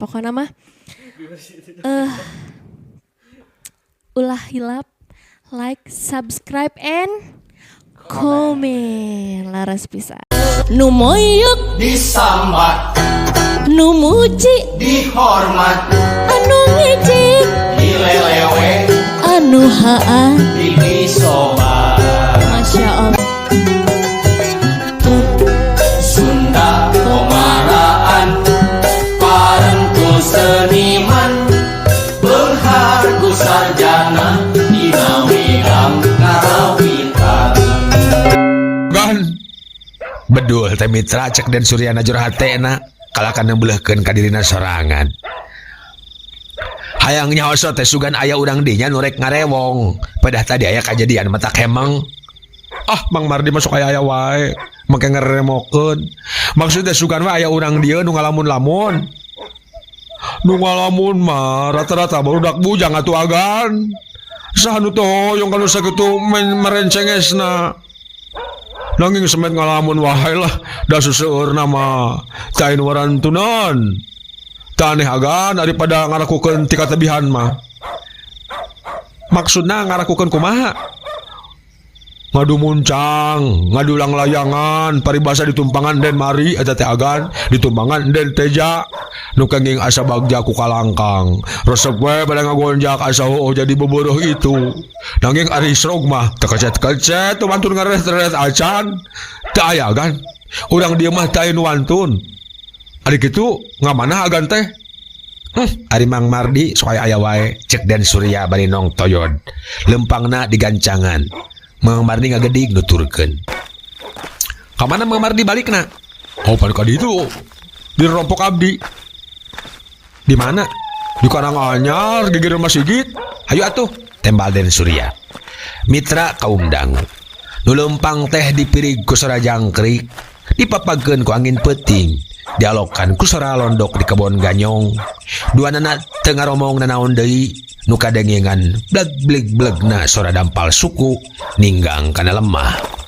Pokoknya mah eh ulah hilap like, subscribe and comment laras pisan. Nu moyok disambat, nu muji dihormat, anu ngejek dilelewe, anu haa disobat. Masya Allah. Sunda komaraan, parengku seniman, beunghar ku sarjana dina widang karawitan. Gan bedul teh mitra cek Den Suryana jero hatena kalakan nembelehkeun ka dirina sorangan. Hayang nyahoso teh sugan aya urang dinya nu rek ngarewong. Pedah tadi aya kajadian mata kemeng. Ah, Mang Mardi masuk aya aya wae. Make ngeremokeun. Maksudnya sugan we aya urang dieu nu ngalamun-lamun. Nu ngalamun mah rata-rata barudak bujang atuh agan. Saha nu teu hoyong kanu sakitu merencengesna. Nanging semet ngalamun wae lah, da seseueurna mah teu aya nu warantunan. Teu aneh agan daripada ngarakukeun ti katebihan mah. Maksudna ngarakukeun kumaha? Ngadu muncang, ngadu langlayangan, paribasa ditumpangan Den Mari eta teh agan, ditumpangan Den Teja. Nu kenging asa bagja ku kalangkang. Resep we pada ngagonjak asa heueuh jadi bebeureum itu. Nanging ari srog mah teu kecet-kecet teu wantun ngareret-reret acan. Teu aya agan. Urang dieu mah teu aya nu wantun. Ari kitu ngamanah agan teh? Ari Mang Mardi sok aya wae cek Den Surya bari nong toyod. Lempangna digancangan. Mang Mardi ngagedig nuturkeun. Ka mana Mang Mardi balikna? Oh, balik ka ditu. Di rompok abdi. Di mana? Di Karanganyar, gigir Masjid. Hayu atuh, tembal Den Surya. Mitra kaum dangu. Nu lempang teh dipirig ku sora jangkrik, dipapagkeun ku angin peuting, dialokan ku sora londok di kebon ganyong. Duanana teu ngaromong nanaon deui, nu kadengengan bleg bleg blegna sora dampal suku ninggang kana lemah.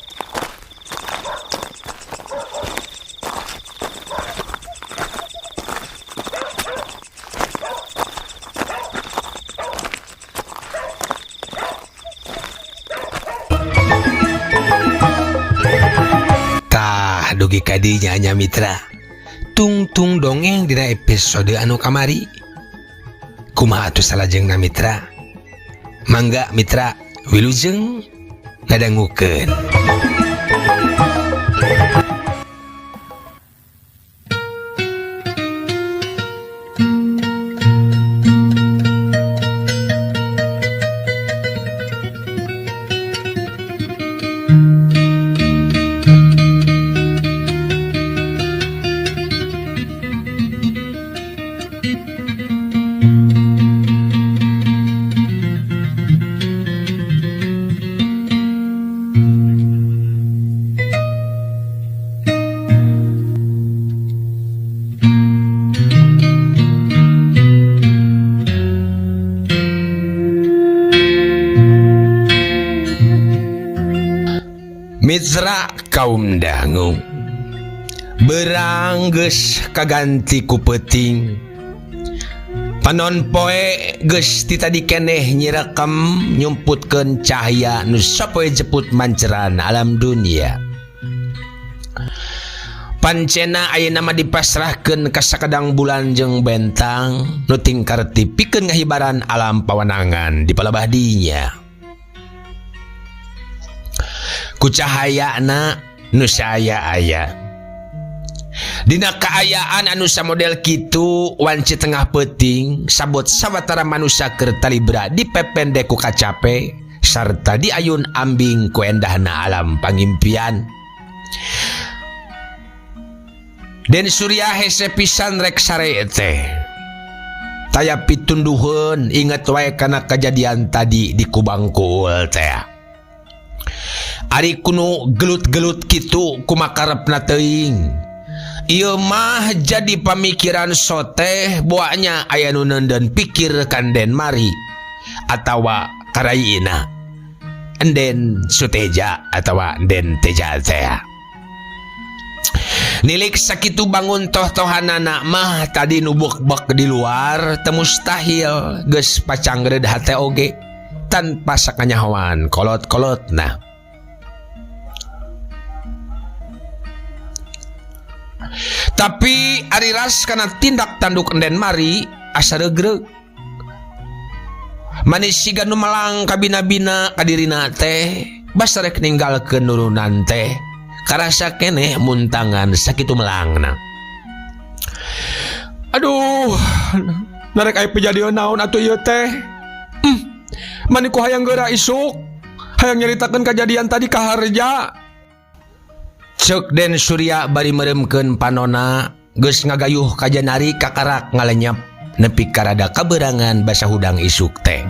Tah dugi ka dinya nya mitra. Tungtung dongeng dina episode anu kamari. Kumaha atuh salajengna mitra? Mangga mitra wilujeng ngadangukeun. Mitra kaum dangu berang geus kaganti ku peuting. Panon poe geus ti tadi keneh nyirekem nyumputkeun cahaya nu sapoe jeput manceran alam dunia. Pancena ayeuna mah dipasrahkeun ka sakadang bulan jeung bentang nu tingkarti pikeun ngahibaran alam pawanangan di palebah dinya. Ku cahayana nu saaya-aya. Dina kaayaan anu samodel kitu wanci tengah peuting sabot sawatara manusia keur talibra dipepende ku kacape sarta diayun ambing ku endahna alam pangimpian. Den Surya hese pisan rek sare teh. Taya pitunduheun inget wae kana kajadian tadi di Kubang Kuul teh. Ari kunu gelut-gelut kitu kumakarepna teuing. Ieu mah jadi pamikiran soteh boanya aya nu neundeun pikir kan Den Mari atawa karayina. Enden Suteja atawa Enden Teja teh. Nilik sakitu bangun toh-tohanana mah tadi nu bek-bek di luar teu mustahil geus pacangreud hate oge tanpa sakanyahoan kolot-kolotna. Tapi ari ras kana tindak tanduk Enden Mari asa regreg. Manis siga nu melang kabina-bina kadirina teh basa rek ninggalkeun nurunan teh karasa keneh muntangan sakitu melangna. Aduh, narek aya pijadieu naon atuh ieu teh? Mani ku hayang geura isuk, hayang nyaritakeun kajadian tadi ka Harja. Ceuk Den Surya bari mereumkeun panona geus ngagayuh ka janari kakarak ngalenyep nepi ka rada kaberangan basa hudang isuk teh.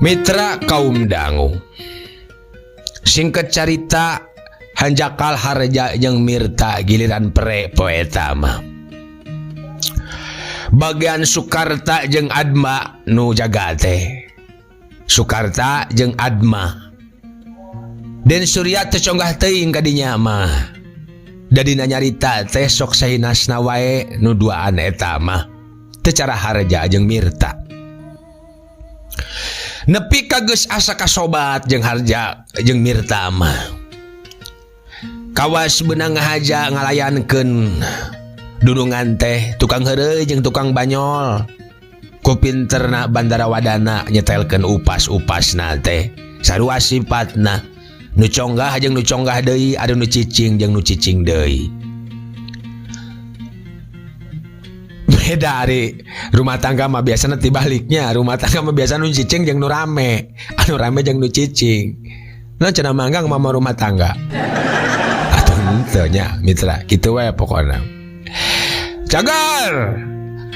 Mitra kaum dangu, singkat carita hanjakal Harja jeung Mirta giliran pre poe eta mah. Bagian Sukarta jeung Adma nu jaga teh. Sukarta jeung Adma. Den Surya teu conggah teuing ka dinya mah. Da dina nyarita teh sok sahinasna wae nu duaan eta mah. Teu cara Harja jeung Mirta. Nepi ka geus asa kasobat jeung Harja jeung Mirta mah. Kawas beunang ngahaja ngalayankeun dunungan teh tukang heureuy jeung tukang banyol. Ku pinterna Bandara Wadana nyetelkeun upas-upasna teh sarua sifatna nu conggah jeung nu conggah deui anu nu cicing jeung nu cicing deui. Beda ari rumah tangga mah biasana tibaliknya, rumah tangga mah biasa nu cicing jeung nu rame, anu rame jeung nu cicing. Nah cenah manggang mama rumah tangga. Atuh henteu nya mitra, kitu we pokona. Cagar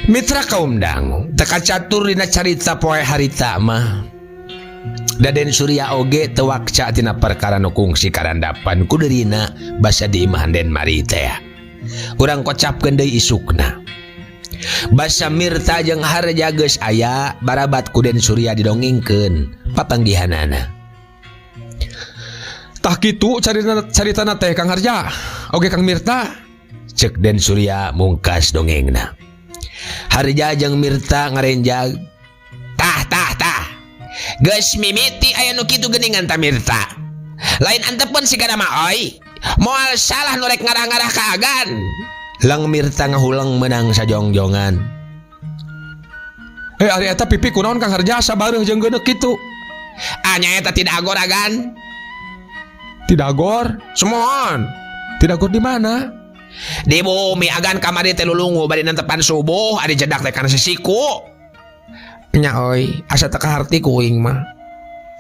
mitra kaum dangu teu kacatur dina carita poe harita mah. Daden Surya oge teu wakca tina perkara nu kungsi karandapan ku dirina basa di imah Den Mari teh. Urang kocapkeun deui isukna. Basa Mirta jeung Harja geus aya barabat ku Den Surya didongengkeun papanggihanana. Tah kitu caritana teh Kang Harja, oge Kang Mirta. Ceuk Den Surya mungkas dongengna. Harja jeung Mirta ngarenjag. Tah tah tah. Geus mimiti aya nu kitu geuningan ta Mirta. Lain antepeun sigana mah oi. Moal salah nu rek ngarah-ngarah ka agan. Lang Mirta ngahulang menang sajongjongan. Ari eta pipi kunaon Kang Harja asa bareuh jeung geuneuk kitu? Ah nya eta tidak agor agan. Tidak agor? Semohon. Tidak agor di mana? Di bumi agan kamari teh lulungu bari nentepan subuh ari jedak teh kana sisiku. Nya oi, asa teu kaharti ku uing mah.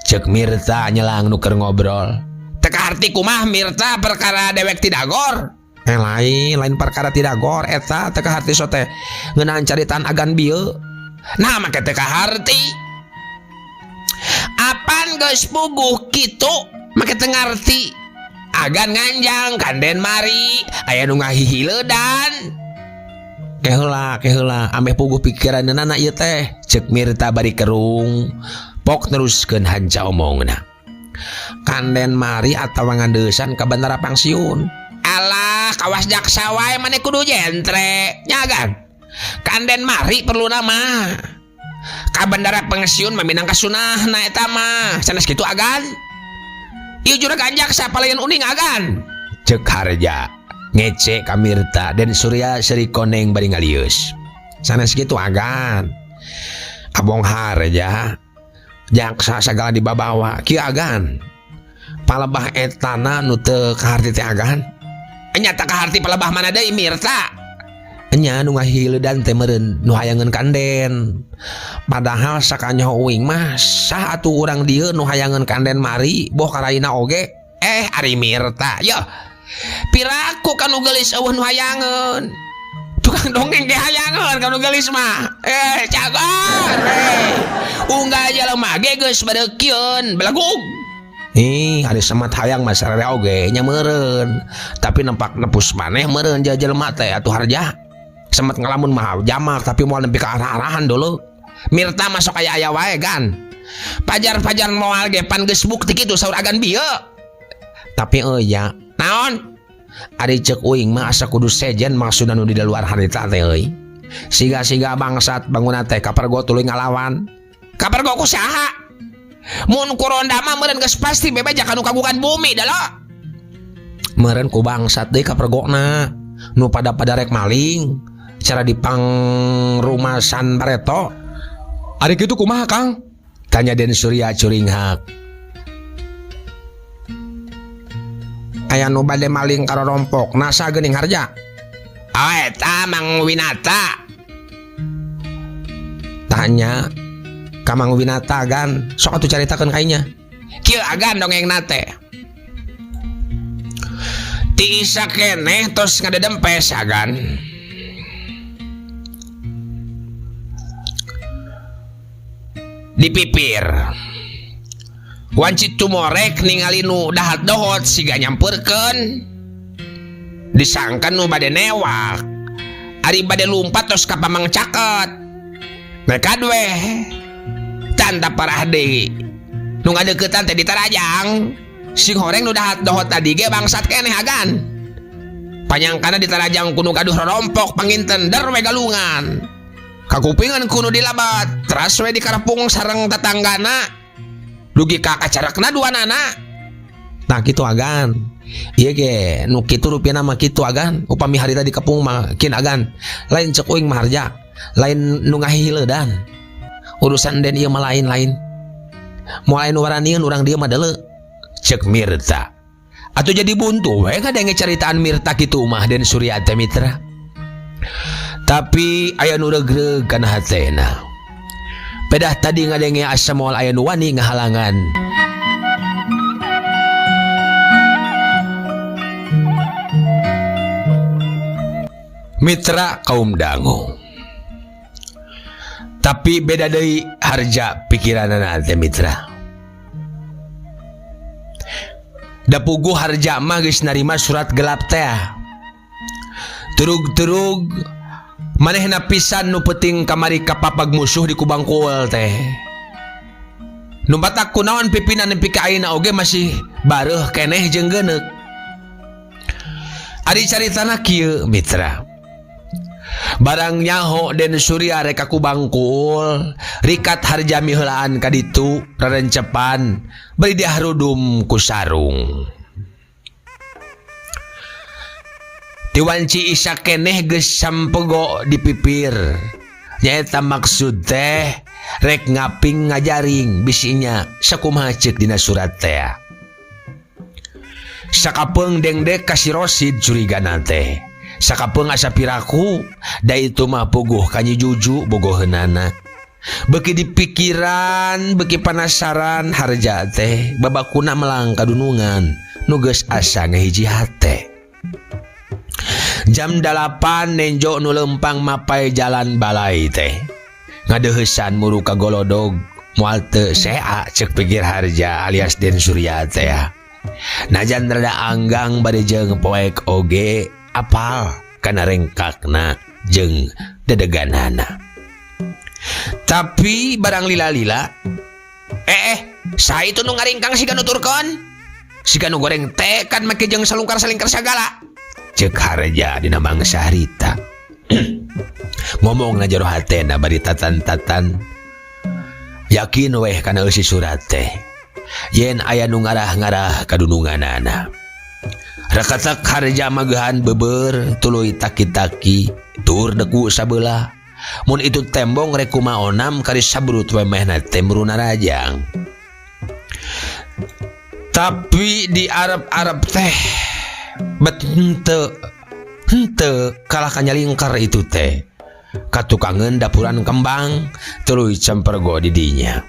Ceuk Mirta nyelang nu keur ngobrol. Teu kaharti kumaha Mirta perkara dewek tidak agor? Lain perkara tidak gor eta teu kaharti so teh ngeunaan caritaan agan bieu. Nah make teu kaharti. Apan geus puguh kitu make teu ngarti. Agan nganjang kan Den Mari aya nu ngahihiledan. Keheula ameh puguh pikiranna ieu teh. Ceuk Mirta bari kerung pok neruskeun hanca omongna. Kan Den Mari atawa ngandeusan ka bandara pangsiun. Alah kawas jaksa wae maneh kudu jentre nya kan. Kan Den Mari perlu nama. Ka bandara pensiun mah minangka sunahna eta mah. Sanes kitu agan. Ieu juragan jaksa palayan uning agan. Ceuk Harja ngece ka Mirta Den Surya seuri koneng bari ngalieus. Sanes kitu agan. Abong Harja jaksa sagala dibabawa kieu agan. Palebah etana nu teu kaharti teh agan. Nyata kaharti palebah mana deui Mirta. Nya nu ngahileudan teh meureun nu hayangeun ka Enden. Padahal sakanyaho uing mah sah atuh urang dieu nu hayangeun ka Enden mari boh karaina oge. Eh ari Mirta yeuh. Piraku ka nu geulis eueuh nu hayangeun. Tukang dongeng ge hayangeun ka nu geulis mah. Eh cagar eh. Unggal jelema ge geus bareukieun belagug. Ih, ari semat hayang mah sarere oge nya meureun. Tapi nempak nepus maneh meureun jelema teh atuh harja. Semet ngalamun mah jamak tapi moal nepi ka arah-arahan dulu. Mirta masuk aya aya wae gan. Pajar-pajar moal ge pan geus bukti kitu saur agan bieu. Tapi euy nya, naon? Ari ceuk uing mah asa kudu sejen maksudna nu di luar harita teh euy. Siga-siga bangsat bangunna teh kapergo tuluy ngalawan. Kapergo ku saha? Mun ku ronda mah meureun geus pasti bebeja ka nu kagugan bumi dalo. Meureun ku bangsat deui kapergona nu pada-pada rek maling cara dipangrumasan bareto. Ari kitu kumaha Kang? Tanya Den Surya curinghak. Aya nu bade maling karorompok nasa geuning harja. Oh eta Mang Winata. Tanya ka Mang Winata gan, sok atuh caritakeun ka inya. Kieu agan dongengna teh. Ti isa keneh tos ngadedempes agan. Di pipir. Wanci tumorek ningali nu dahat dohot siga nyampeurkeun. Disangka nu bade newak. Ari bade lumpat tos ka pamang caket. Nekat weh. Tanda parah deui. Nu ngadeuketan teh ditarajang. Sing horeng nu dahat dohot tadi ge bangsat keneh agan. Panyangkana ditarajang ku nu gaduh rorompok panginten der we galungan. Kakupingan ku nu dilabat, teras we dikarepung sareng tetanggana. Dugi ka kacarekna duanana. Tah kitu agan. Ieu ge nu kitu rupina mah kitu agan. Upami harita dikepung mah kin agan. Lain ceuk uing mah harja, lain nu ngahihileudan. Urusan den ieu mah lain-lain. Moal aya nu waranieun urang dieu mah deuleu. Ceuk Mirta. Atuh jadi buntu we ngadenge caritaan Mirta kitu mah Den Surya teh mitra. Tapi aya nu regreg kana hatena. Pedah tadi ngadenge asa moal aya nu wani ngahalangan. Mitra kaum dangu. Tapi beda deui harja pikiranana teh mitra. Da puguh harja mah geus narima surat gelap teh. Turug-turug manehna pisan nu penting kamari kapapag musuh di Kubangkul teh. Nu batak kunaon pimpinan nepi ka ayeuna oge masih bareuh keneh jeung geuneuk. Ari caritana kieu mitra. Barang nyaho Den Surya rek ka Kubangkul, rikat harja miheulaan ka ditu rarencepan bari diharudum ku sarung. Ti wanci isa keneh geus sampego di pipir. Nyaeta maksud teh rek ngaping ngajaring bisinya sakumaha ceuk dina surat teh. Sakapeung dengdek ka si Rosid curigana teh. Sakapeung asa piraku da itu mah puguh ka Nyi Juju bogoheunana. Beuki dipikiran, beuki panasaran harja teh babakuna melang kadunungan nu geus asa ngahiji hate. Jam 8 nenjo nu lempang mapai jalan balai teh. Ngadeuheusan muru ka golodog moal teu sea ceuk pikir harja alias Den Surya teh. Najan rada anggang bari jeung poek oge apal kana rengkakna jeung dedeganana. Tapi barang lila-lila, saha itu nu ngaringkang siga nuturkeun? Siga nu goreng teh kan make jeung salungkar-salingkar sagala. Ceuk harja dina mangsa harita. Ngomongna jero hatena bari tatan-tatan. Yakin weh kana eusi surat teh. Yen aya nu ngarah-ngarah kadununganana. Rakatak harja magehan beber tuluy taki-taki tur deku sabelah. Mun itu tembong rek kumaha onam kari sabrut we mehna teh muruna rajang. Tapi di Arab-Arab teh bet henteu Henteu kalah ka nyalingkar itu teh. Katukangeun dapuran kembang tuluy cempergo di dinya.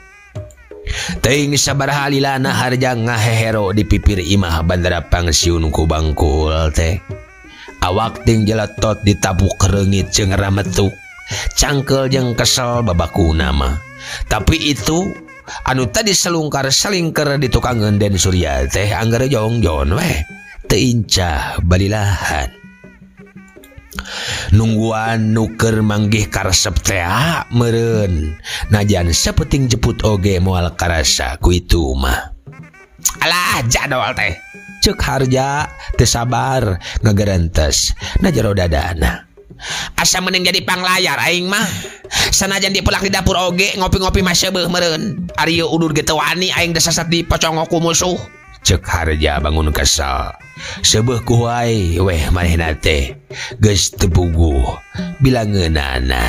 Teuing sabaraha lilana harja ngahehero di pipir imah bandara pangsiun ku bangkul teh. Awak ting jeletot ditabuk reungit jeung rametuk. Cangkel jeung kesel babakuna mah. Tapi itu anu tadi selungkar selingker di tukangeun Den Surya teh angger jongjon weh. Teu incah balilahan. Nungguan nuker manggih karesep teh meureun. Najan sapeting jeput oge moal karasa ku itu mah. Alah jadol teh. Ceuk harja teu sabar ngagerentes na jero dadana. Asa mending jadi panglayar aing mah. Sanajan dipelak di dapur oge ngopi-ngopi mah seubeuh meureun. Ari ieu udur ge teu wani aing desasat di pocongok ku musuh. Ceuk harja bangun kesel. Seubeuh kuai weh manehna teh geus teu puguh bilangeunana.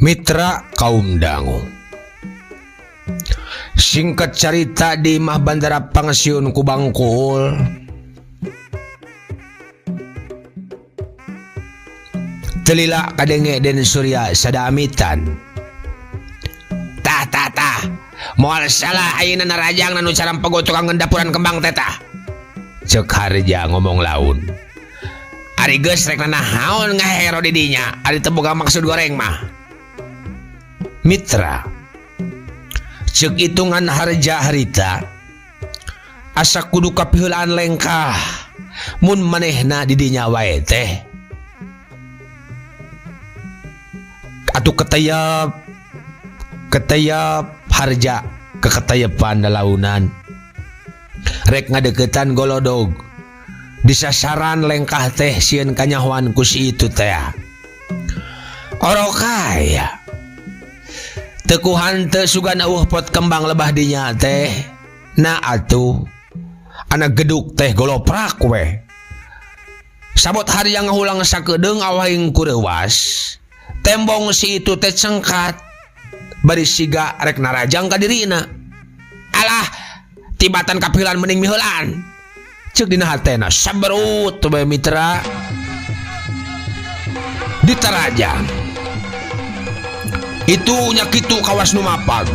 Mitra kaum dangu. Singkat carita di imah bandara pangsiun ku bangkul. Telila kadenge Den Surya sadamitan. Tah tah tah. Moal salah ayeuna narajang nu carampego tukang dapuran kembang teh tah. Ceuk harja ngomong laun. Ari geus rek nanaon ngahero di dinya, ari teu boga maksud goreng mah. Mitra, ceuk hitungan harja harita asa kudu kapiheulaan lengkah mun manehna di dinya wae teh atuh keteyep keteyep harja keketeyepan lalaunan rek ngadeukeutan golodog disasaran lengkah teh sieun kanyahoan ku si itu teh orokaya. Tekuhan teu sugan eueuh pot kembang lebah dinya teh. Na atuh anak geduk teh goloprak we. Sabot hari yang ngahulang sakedeung awahing kureuwas. Tembong si itu teh cengkat. Bari siga rek narajang ka dirina. Alah, tibatan kapilan mending miheulaan. Ceuk dina hatena saberut we mitra. Ditarajang. Itu nya kitu kawas nu mapag.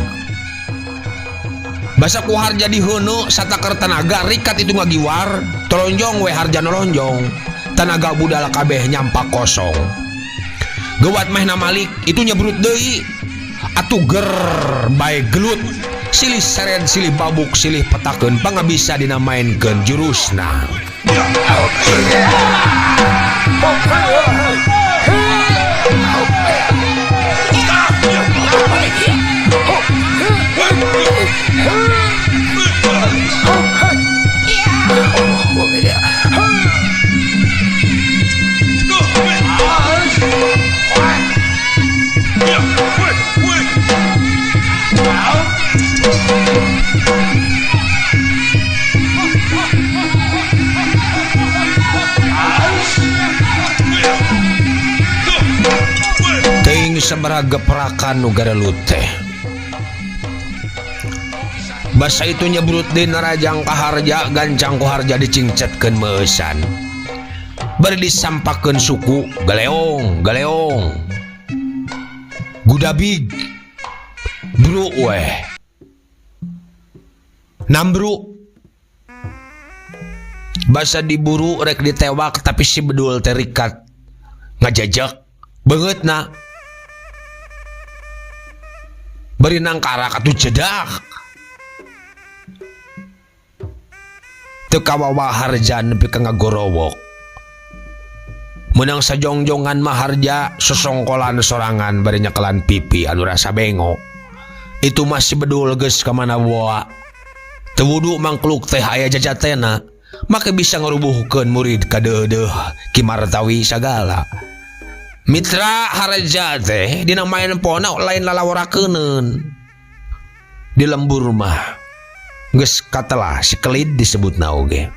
Basa ku harja diheuneu sataker tanaga rikat itu ngagiwar, tolonjong we harja nolonjong. Tanaga budal kabeh nyampak kosong. Gewat mehna malik itu nyebrut deui. Atuh ger bae gelut. Silih seret silih babuk silih petakeun pangabisa dina maenkeun jurusna. Teuing sabaraha geprakan nu garelut teh. Basa itu nyebrut di narajang kaharja gancang ku harja dicingcetkeun meusan. Bari disampakeun suku galeong galeong. Gudabig bru weh. Nambru. Basa diburu rek ditewak tapi si bedul teh rikat. Ngajejek beungeutna. Bari nangkarak atuh jedak. Teu kawawa harja nepi ka ngagorowok. Meunang sajongjongan mah harja sosongkolan sorangan bari nyekelan pipi anu rasa bengo. Itu masih bedul geus ka mana wae. Teu wudu mangkluk teh aya jajatena, make bisa ngarubuhkeun murid kadeudeuh Ki Martawi sagala. Mitra harja teh dina maen pona lain lalaworakeuneun. Di lembur mah geus katelah si kelid disebutna oge.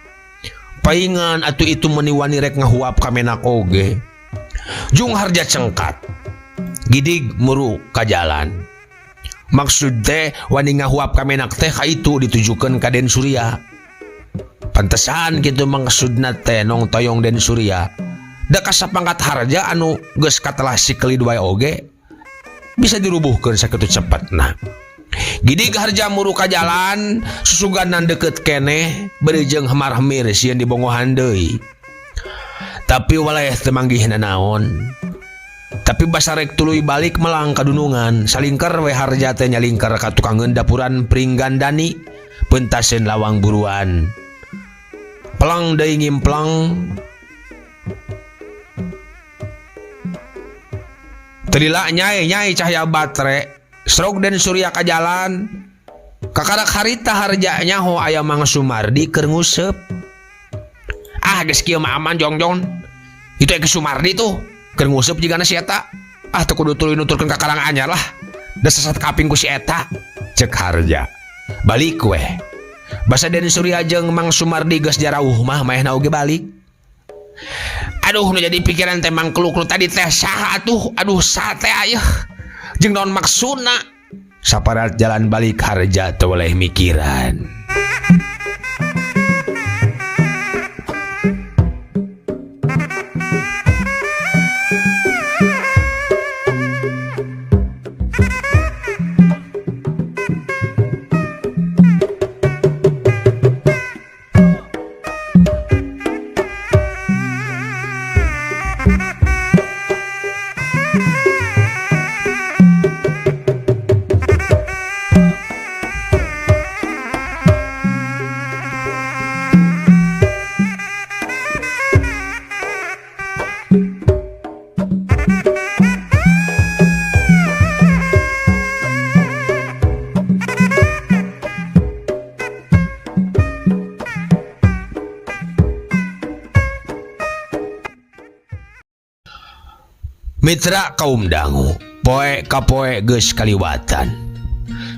Paingan atuh itu meuni wani rek ngahuap ka menak oge. Jung harja cengkat. Gidig muru ka jalan. Maksud teh wani ngahuap ka menak teh ka itu ditujukeun ka Den Surya. Pantesan kitu maksudna teh nong toyong Den Surya. Da kasapangkat harja anu geus katelah si kelid wae oge bisa dirubuhkeun sakitu cepetna. Gidig harja muru ka jalan susuganan deukeut keneh bari jeung hemar-hemir sieun dibongohan deui. Tapi waleh teu manggih nanaon. Tapi basarek tuluy balik melang ka dunungan, salingker we harja teh nyalingker ka tukangeun dapuran Pringgandani, peuntaseun lawang buruan. Pelang deui ngimplang. Telila nyai-nyai cahaya batre, strok Den Surya ka jalan. Kakarak harita harja nyaho aya Mang Sumardi keur nguseup. Ah geus kieu mah aman jongjon. Itu ke Sumardi tuh keur nguseup jigana si eta. Ah teu kudu tuluy nuturkeun ka Karang Anyar lah. Da sesat kaping ku si eta. Cek harja. Balik weh. Basa Den Surya jeung Mang Sumardi geus jarauh mah maehna oge balik. Aduh nu jadi pikiran teh Mang Keluk nu tadi teh saha atuh? Aduh saha teh ayeuh. Jeung naon maksudna? Saparat jalan balik harja teu weleh mikiran. Mitra kaum dangu, poe ka poe geus kaliwatan.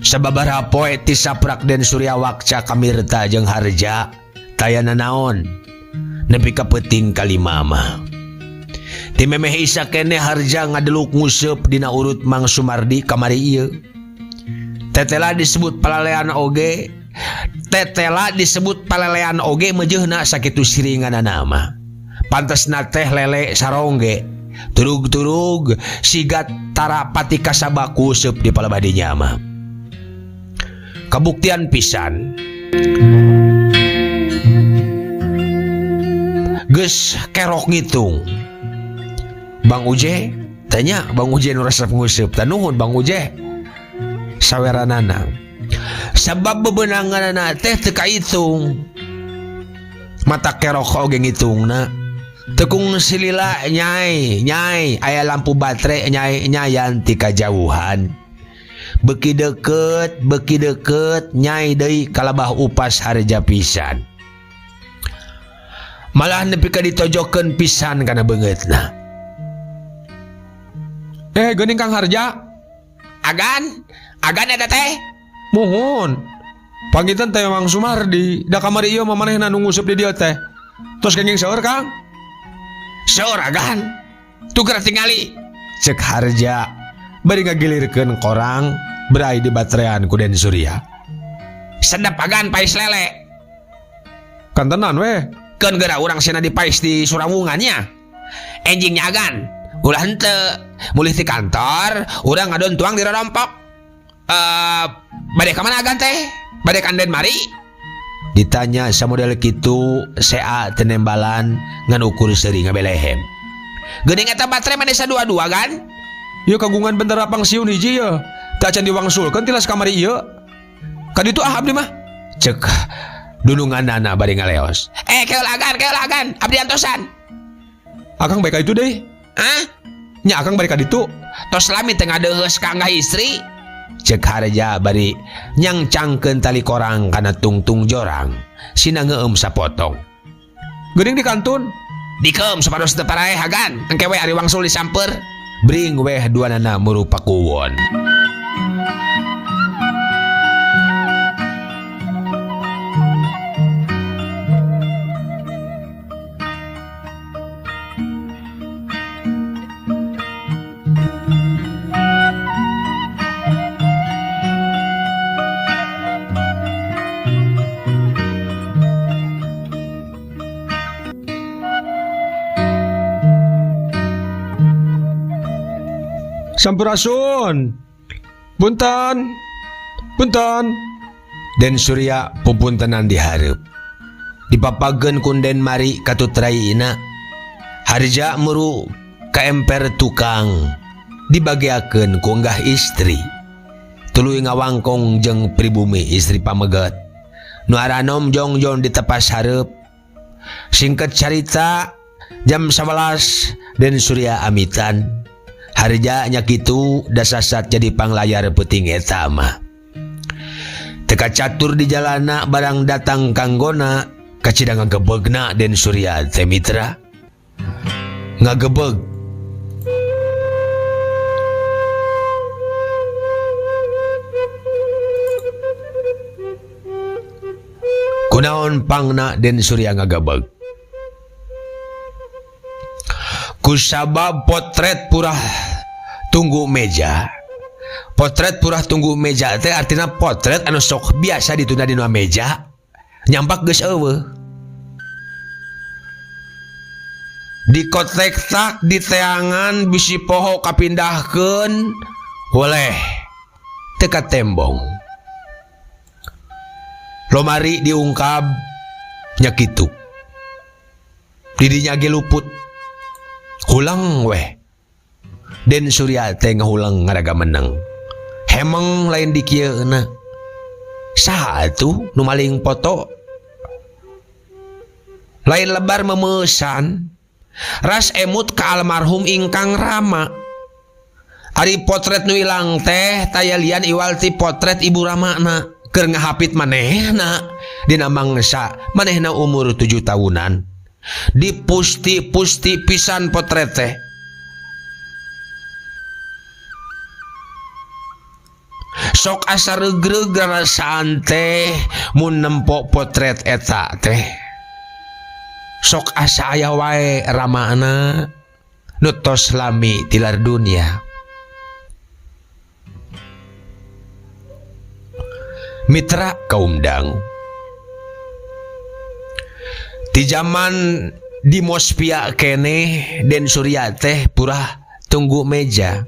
Sababaraha poe ti saprak Den Surya wakca ka Mirta jeung Harja taya nanaon nepi ka peuting kalima mah. Ti memeh isa keneh Harja ngadeluk nguseup dina urut Mang Sumardi kamari ieu. Tetela disebut palalean oge, tetela disebut palalean oge meujeuhna sakitu siringanana mah. Pantesna teh lele sarongge. Turug-turug sigat tara pati kasabaku seup di palebadinya mah. Kabuktian pisan. Geus kerok ngitung. Bang Uje, tanya Bang Uje nu resep nguseup. Tah nuhun Bang Uje. Saweranana. Sabab bebenanganana teh teu kaitung. Mata kerok oge ngitungna. Tekung silila nyai nyai aya lampu baterai nyai nyayan ti kajauhan. Beki deket nyai deui kalabah upas harja pisan. Malah nepi ka ditojokeun pisan kana beungeutna. Geuning Kang Harja. Agan, agan eta teh. Muhun. Pangitan teh Mang Sumardi, da kamari ieu mah manehna nu nguseup di dieu teh. Tos kenging seueur Kang. Seueur agan. Tuker tingali. Cek Harja bari ngagilirkeun korang berai di baterean ku Den Surya. Sedep agan pais lele. Kantenan weh. Keun geura urang sena dipais di Surawungannya. Enjingnya agan. Ulah henteu. Mulih ti kantor, urang ngadon tuang di rorompok. Bade ka mana agan teh? Bade ka Anden Mari? Ditanya samodel kitu sea tenembalan ngan ukur seuri ngabelehem. Geuning eta baterai mah desa dua-dua kan? Ieu kagungan bendera pangsiun hiji ye. Teu acan diwangsulkeun tilas kamari ieu. Ka ditu ah abdi mah. Cek dununganana bari ngaleos. Keul agan, keul agan, abdi antosan. Akang bae ka ditu deui. Hah? Nya akang bari ka ditu. Tos lami teh ngadeuheus ka anggah istri. Cek Harja bari nyangcangkeun tali korang kana tungtung jorang. Sina ngeueum sapotong. Geuning di kantun. Dikeum supados teu paraeh hagan. Engke we ari wangsul disamper. Bring weh duanana muru pakuwon. Sampurasun. Punten. Punten. Den Surya pupuntenan dihareup. Dipapageun ku Den Mari katut raina. Harja muru ka emper tukang dibageakeun ku enggah istri. Tuluy ngawangkong jeung pribumi istri pameget. Nu aranom jongjon ditepas hareup. Singkat carita jam 11 Den Surya amitan. Harja nya kitu dasasat jadi panglayar peuting eta mah. Teka catur di jalana barang datang kanggona kacida ngagebegna Den Surya teh mitra. Ngagebeg. Kunaon pangna Den Surya ngagebeg? Kusabab potret purah tunggu meja. Potret purah tunggu meja teh artina potret anu sok biasa ditunda dina meja nyampak geus eueuh. Dikotek-tak di teangan bisi poho kapindahkeun boleh teu katembong. Lomari diungkap nya kitu. Didinya ge luput. Hulang weh. Den Surya teh ngahulang ngaraga menang. Hemeng lain dikieuna. Saha atuh nu maling foto? Lain lebar memesan. Ras emut ka almarhum ingkang Rama. Ari potret nu ilang teh taya lian iwal ti potret ibu Ramana keur ngahapit manehna dina mangsa manehna umur 7 tahunan. Dipusti-pusti pisan potret teh. Sok asa regreg rasaan teh mun nempo potret eta teh. Sok asa aya wae ramana nu tos lami tilar dunia. Mitra kaum dang. Di zaman di Mospia keneh Den Surya teh purah tunggu meja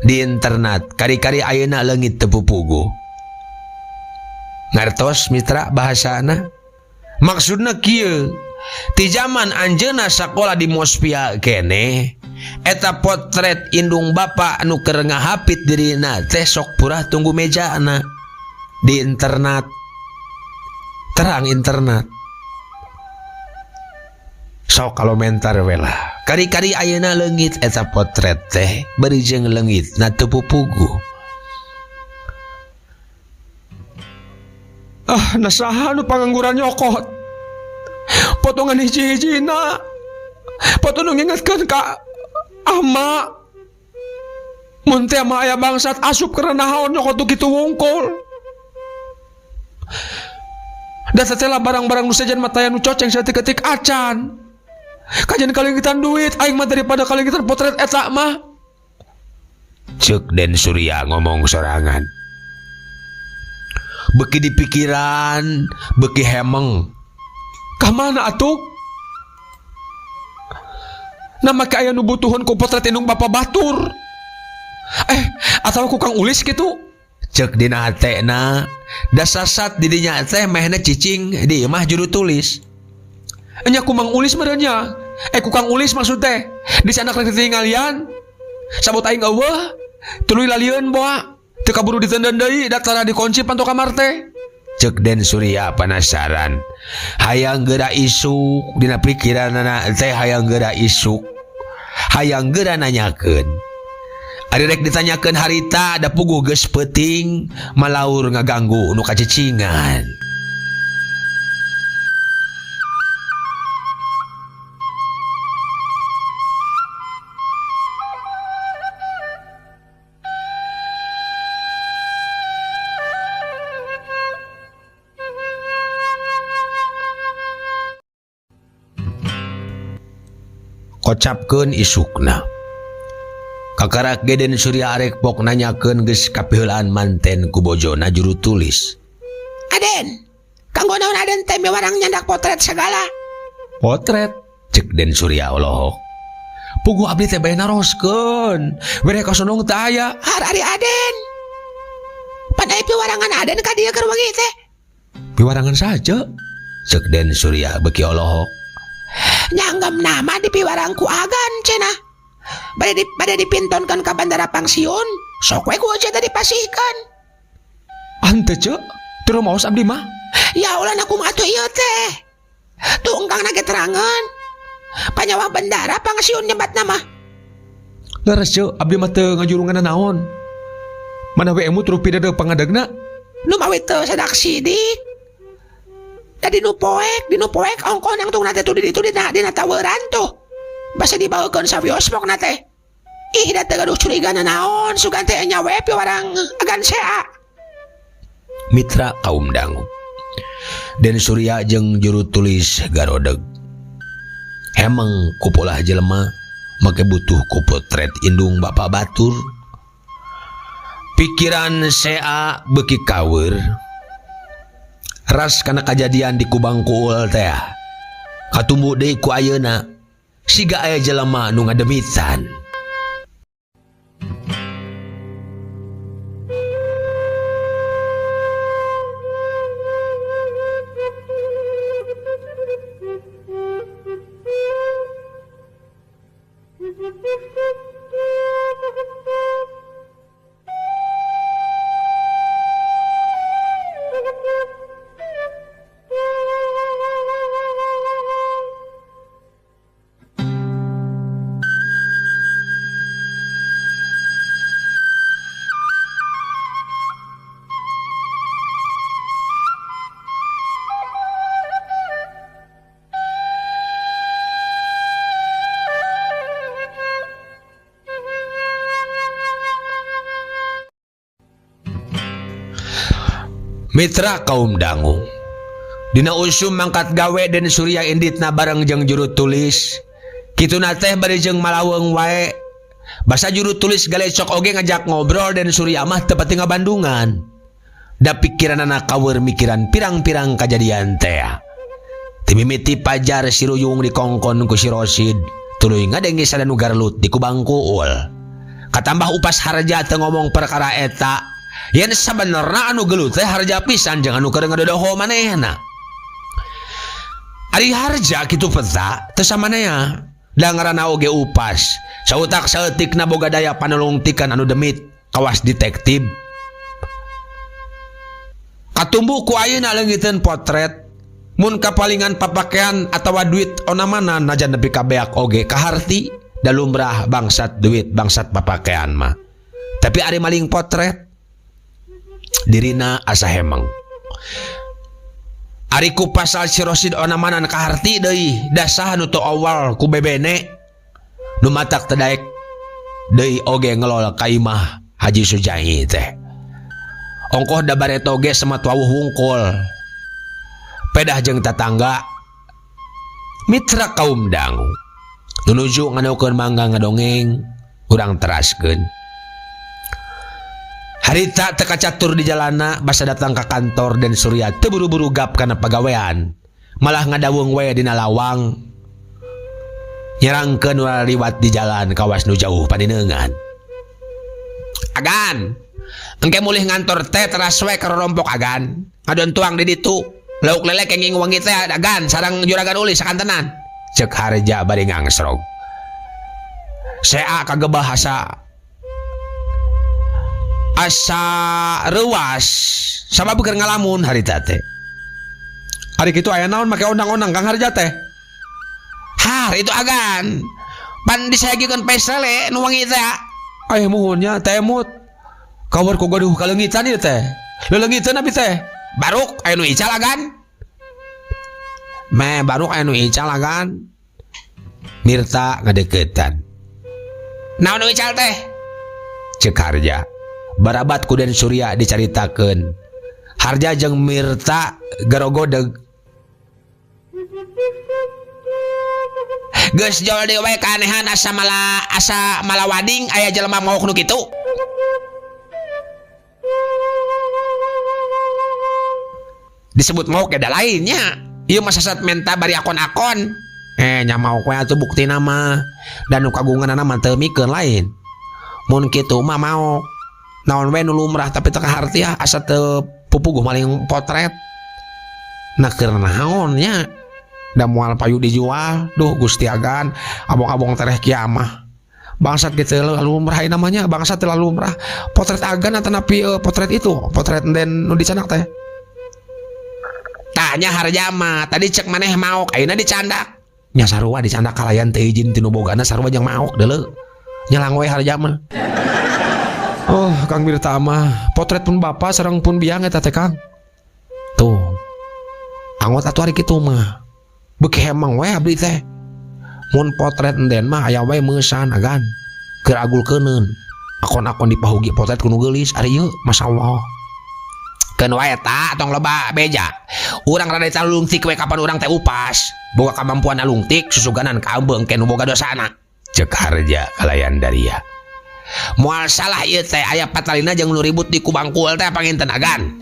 di internat kari-kari ayeuna leungit teu pupugu. Ngartos mitra bahasana? Maksudna kieu, ti zaman anjeunna sakola di Mospia keneh eta potret indung bapa anu keur ngahapit dirina teh sok purah tunggu mejana di internat. Terang internat. Sok komentar we lah. Kari-kari ayeuna leungit eta potret teh bari jeung leungit na teu pupugu. Ah, nasaha nu pangangguran nyokot. Potongan hiji-hijina. Foto nu ngingetkeun ka ama. Mun teh ama aya bangsat asup keur naon nyokot nu kitu wungkul. Da teh lah barang-barang nu sejen mah taya nu coceng saeutik-eutik acan. Kajian kalengitan duit aing mah daripada kalengitan potret eta mah. Ceuk Den Surya ngomong sorangan. Beki dipikiran, beki hemeng. Ka mana atuh? Nama ke aya nu butuhun ku potret indung bapa batur. Atawa ku Kang Ulis kitu? Ceuk dina hatena, dasasat didinya teh mehna cicing di imah juru tulis. Nya ku Mang Ulis meureun nya. Ku Kang Ulis maksud teh. Di sana rek ditinggalian. Sabot aing eueuh, tuluy lalieun boa. Teu kaburu ditendeun deui, da tara dikunci panto kamar teh. Ceuk Den Surya penasaran. Hayang geura isuk dina pikiranana teh hayang geura isuk. Hayang geura nanyakeun. Ari rek ditanyakeun harita da puguh geus peuting malaur ngaganggu nu kacicingan. Kocapkeun isukna. Kakarak ge Den Surya arek pok nanyakeun geus kapiheulaan manten ku bojona juru tulis. Aden, kanggo naon Aden teh miwarang nyandak potret segala? Potret? Cek Den Surya olohok. Puguh abdi teh bae naroskeun. Bere kasonong teh aya. Har ari Aden. Pan aya piwarangan Aden ka dieu keur wengi teh. Piwarangan saja? Cek Den Surya beuki olohok. Nyanggam nama di piwarang ku agan cenah. Bade dipintonkeun ka bandara pangsiun, sok we ku aja tadi pasihkeun. Henteu ceu, teu maos abdi mah. Ya ulah na kumaha atuh ieu teh. Tuh engkang nage terangan. Panyawa bandara pangsiun nyebat nama. Leres ceu, abdi mah teu ngajurungan naon. Mana we emut rupi dede pangadegna? Nu mawi teu sadak sidik. Da dinu poek ongkoh nangtung na teh tuh di ditu dina taweuran tuh. Basa dibawakeun sawios pokna teh. Ih da teu gaduh curiga nanaon sugan teh nya we piwarang agan sea. Mitra kaum dangu. Den Surya jeung juru tulis garodeg. Hemeng kupolah jelema make butuh ku potret indung bapak batur. Pikiran sea beuki kaweur. Ras kana kajadian di Kubang Kuul teh. Katumbu deui ku ayeuna. Siga aya jelema nu ngademitan. Mitra kaum dangu. Dina usum mangkat gawe Den Surya inditna bareng jeung juru tulis. Kituna teh bari jeung malaweung wae. Basa juru tulis galecok oge ngajak ngobrol Den Surya mah teu pati ngabandungan. Da pikiranana kaweur mikiran pirang-pirang kajadian teh. Timimiti pajar si Ruyung dikongkon ku si Rosid, tuluy ngadenge sada nu garlut di Kubang Kuul. Katambah upas harja teu ngomong perkara eta. Yen sabenerna anu gelut teh harja pisan jeung anu keur ngadodoho manehna. Ari harja kitu peta teu samanea. Da ngaranna oge upas. Sautak saeutikna boga daya panulungtikan anu demit kawas detektif. Katumbuh ku ayeuna leungiteun potret. Mun kapalingan papakean atawa duit onamana najan nepi ka beak oge kaharti da lumrah bangsat duit bangsat papakean mah. Tapi ari maling potret dirina asa hemeng. Ari ku pasal si Rosid onamanan kaharti deui da saha nu teu awal ku bebene nu matak teu daek deui oge ngelol ka imah Haji Sujai teh. Ongkoh da bareto ge semat wawuh wungkul. Pedah jeung tatangga. Mitra kaum dangu. Nunuju ngadokeun mangga ngadongeng urang teraskeun. Harita teu kacatur di jalana basa datang ka kantor Den Surya teu buru-buru gap kana pagawean. Malah ngadawung we dina lawang. Nyerangkeun urang liwat di jalan kawas nu jauh panineungan. Agan, engke mulih ngantor teh teras we ka rorompok agan. Ngadon tuang di ditu. Lauk lele kenging wengi teh agan sareng juragan uli sakantenan. Ceuk harja bari ngangsrog. Sea kagebah asa reuas sabab keur ngalamun harita teh. Ari kitu aya naon make ondang-ondang Kang Harja teh? Har itu agan. Pan disayagikeun pes lele nu wengi teh. Aya muhun nya teh emut. Kawar ku gaduh kaleungitan ieu teh. Leleungiteun abi teh. Baruk aya nu ical agan. Me baruk aya nu ical agan. Mirta ngadeukeutan. Naon nu ical teh? Ceuk Harja. Barabat ku Den Surya dicaritakeun. Harja jeung Mirta garogodeg. Geus jol deui wae kaanehan asa mala asa malawading aya jelema maok nu kitu. Disebut maok da lainnya. Ieu mah sasat menta bari akon-akon. Nya maok we atuh buktina mah. Da nu kagunganana mah teu mikeun lain. Mun kitu mah maok. Naon we nu lumrah tapi teu kaharti ah asa teu pupuguh maling potret. Nah keur naon nya? Da moal payu dijual. Duh Gusti Agan, abong-abong tereh kiamah. Bangsat gitu lumrah namanya, bangsat teu lumrah. Potret Agan atanapi potret itu, potret den nu dicandak teh. Tanya harja mah, tadi cek maneh maok, ayeuna dicandak. Nya sarua dicandak kalayan teu izin ti nu bogana sarua jeung maok deuleu. Nyelang we harja mah. Oh, Kang Mirta mah potret pun bapak sareng pun biang eta teh Kang. Tuh. Angot atuh ari kitu mah. Beuki hemang we abdi teh. Mun potret enden mah aya we meusan agan. Keur agulkeuneun. Akon-akon dipahugi potret ku nu geulis ari ieu masyaallah. Keun wae ta tong loba beja. Urang rada talungtik we kapan urang teh upas. Boga kamampuan alungtik susuganan kaambeung ke nu boga dosana. Cek harja kalayan daria. Moal salah ieu teh aya patalina jeung nu ribut di kubangkul teh panginten agan.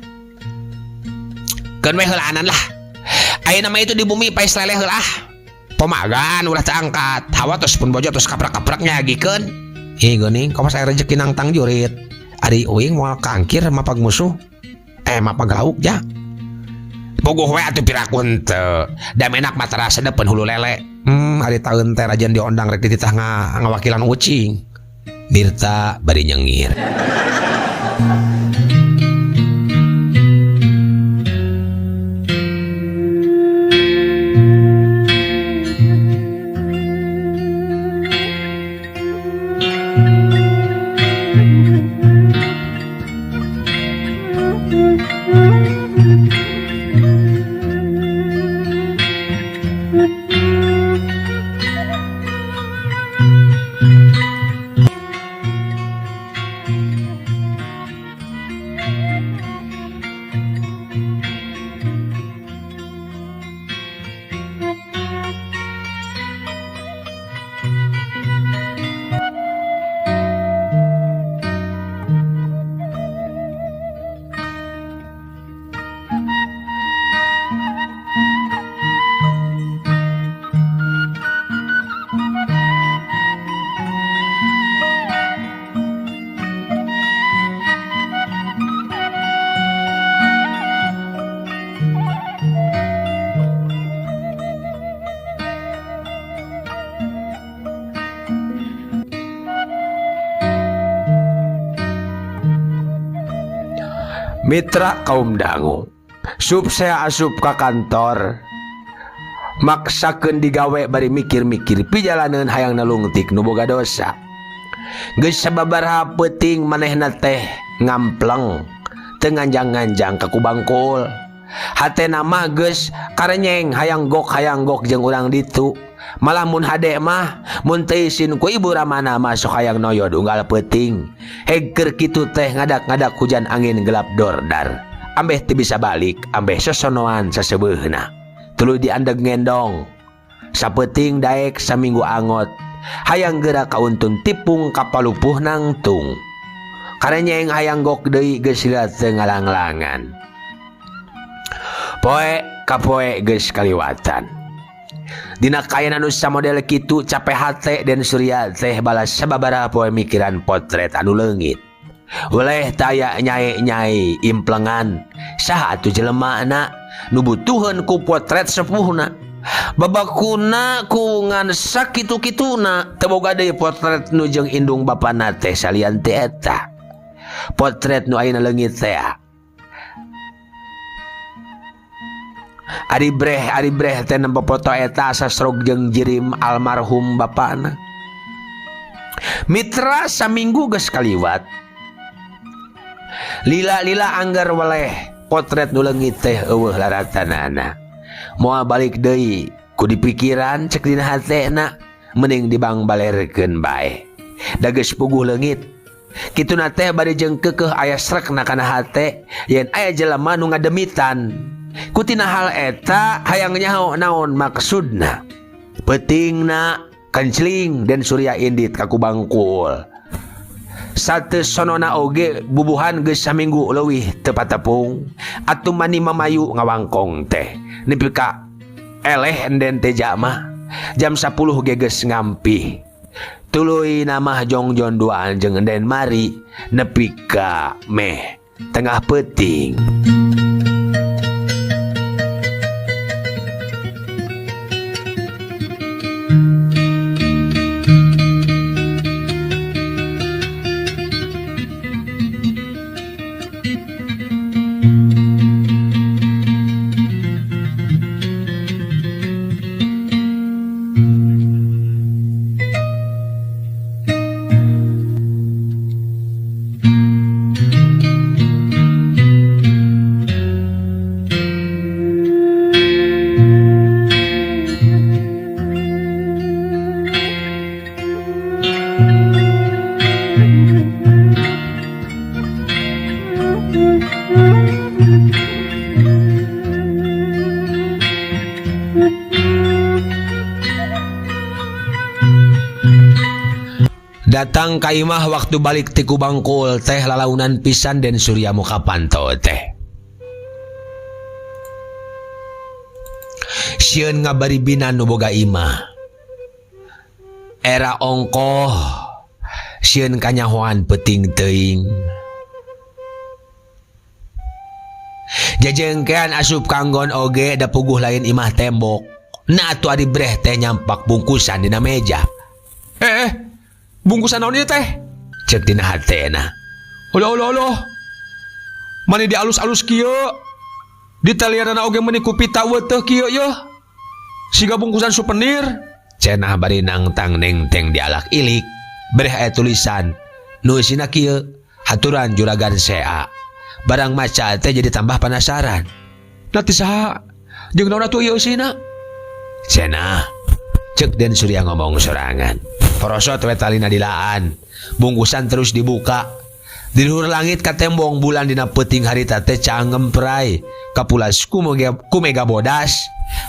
Keun we heulaanan lah. Ayeuna mah itu di bumi paes leleh heula ah. Pomagan ulah teu angkat. Hawa tos pun bojo tos kaprak-kaprak nyagikeun. Ih geuning kawas aya rejeki nangtang jurit. Ari uing moal kangkir mapag musuh. Mapag lauk ja. Puguh we atuh pirakun teu. Da menak mah tara sedepeun hulu lele. Ari taeun teh rajan diondang rek dititah ngawakilan ucing. Mirta bari nyengir. Mitra kaum dangu, sup saya asup ka kantor, maksakeun digawe bari mikir-mikir pijalaneun hayang nalungtik nu boga dosa. Geus sababaraha peuting manehna teh ngampleng, teu nganjang-nganjang ka kubangkul. Hatena mah geus karenyeng hayang gok jeung urang ditu. Malah mun hade mah mun teu isin ku ibu Ramana mah sok hayang noyod unggal peuting. Heg keur kitu teh ngadak-ngadak hujan angin gelap dordar. Ambeh teu bisa balik, ambeh sosonoan saseubeuna. Tuluy diandeg ngendong. Sapeuting daek saminggu angot. Hayang geura kauntun tipung ka palupuh nangtung. Karenyeng hayang gok deui geus lila teu ngalanglangan. Poe ka poe geus kaliwatan. Dina kaayaan anu samodel kitu capek hate Den Surya teh balas sababaraha poe mikiran potret anu leungit. Weleh taya nyai-nyai implengan saha atuh jelemana nu butuheun ku potret sepuhna. Babakuna ku ngan sakitu-kituna teu boga deui potret nu jeung indung bapana teh salian ti eta. Potret nu ayeuna leungit teh. Ari breh teh nempo foto eta sasrog jeung jirim almarhum bapana. Mitra saminggu geus kaliwat. Lila-lila anggar weleh potret nu leungit teh eueuh laratanana. Moal balik deui ku dipikiran cek dina hatena mending dibangbalerkeun bae. Da geus puguh leungit. Kituna teh bari jeung keukeuh aya srekna kana hate yen aya jelema nu ngademitan. Kutina hal eta hayang nyaho naon maksudna. Peutingna kencling Den Surya indit ka Kubangkul. Sateu sonona oge bubuhan geus saminggu leuwih teu patepung atuh mani mamayu ngawangkong teh. Nepi ka eleh Enden Teja mah jam 10 ge geus ngampih. Tuluy namah jongjon duaan jeung Enden Mari nepi ka meh tengah peuting. Datang ka imah waktu balik ti Kubangkul teh lalaunan pisan Den Surya muka panto teh. Sieun ngabaribinan nu boga imah. Era ongkoh sieun kanyahoan peuting teuing. Jajengkean asup kanggon oge da puguh lain imah tembok. Nah atuh ari breh teh nyampak bungkusan dina meja. Bungkusan naon ieu teh? Cek dina hatena. Oloh oloh oloh. Mani di alus-alus kieu. Ditalianana oge meuni ku pita weuteuh kieu yeuh. Siga bungkusan souvenir. Cenah bari nangtang nengteng dialak ilik. Breh aya tulisan. Nu eusina kieu, haturan juragan sea. Barang maca teh jadi tambah penasaran. Nah ti saha? Jeung naon atuh ieu eusina? Cenah. Cek Den Surya ngomong sorangan. Porosot we talina dilaan. Bungkusan terus dibuka. Di luhur langit katembong bulan dina peuting harita teh cangempray. Kapulas ku mega bodas.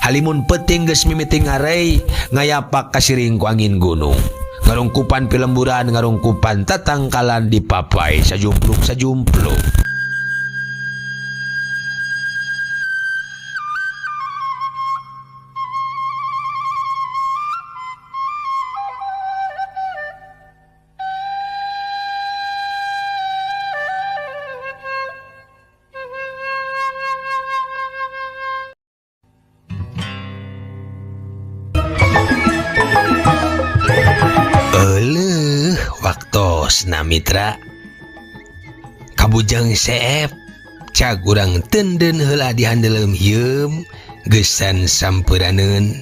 Halimun peuting geus mimiti ngarei ngayapak kasiring ku angin gunung. Ngarungkupan pilemburan, ngarungkupan tatangkalan dipapai sajumpluk-sajumpluk. Waktosna mitra kabujang seep cag urang tenden heula dihandeleum hieum gesan sampuraneun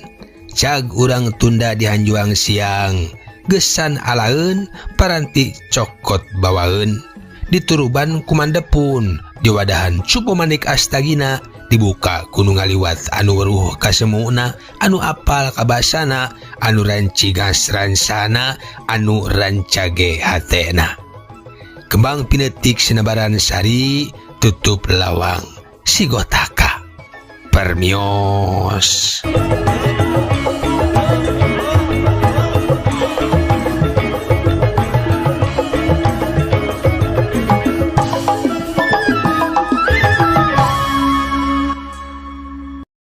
cag urang tunda dihanjuang siang gesan alaeun paranti cokot bawaeun dituruban kumandepun diwadahan cupu manik astagina dibuka kudu ngaliwat anu weruh kasemuna anu apal kabasana anu rancigas ransana anu rancage hatena. Kembang pinetik sinebaran sari tutup lawang sigotaka permios.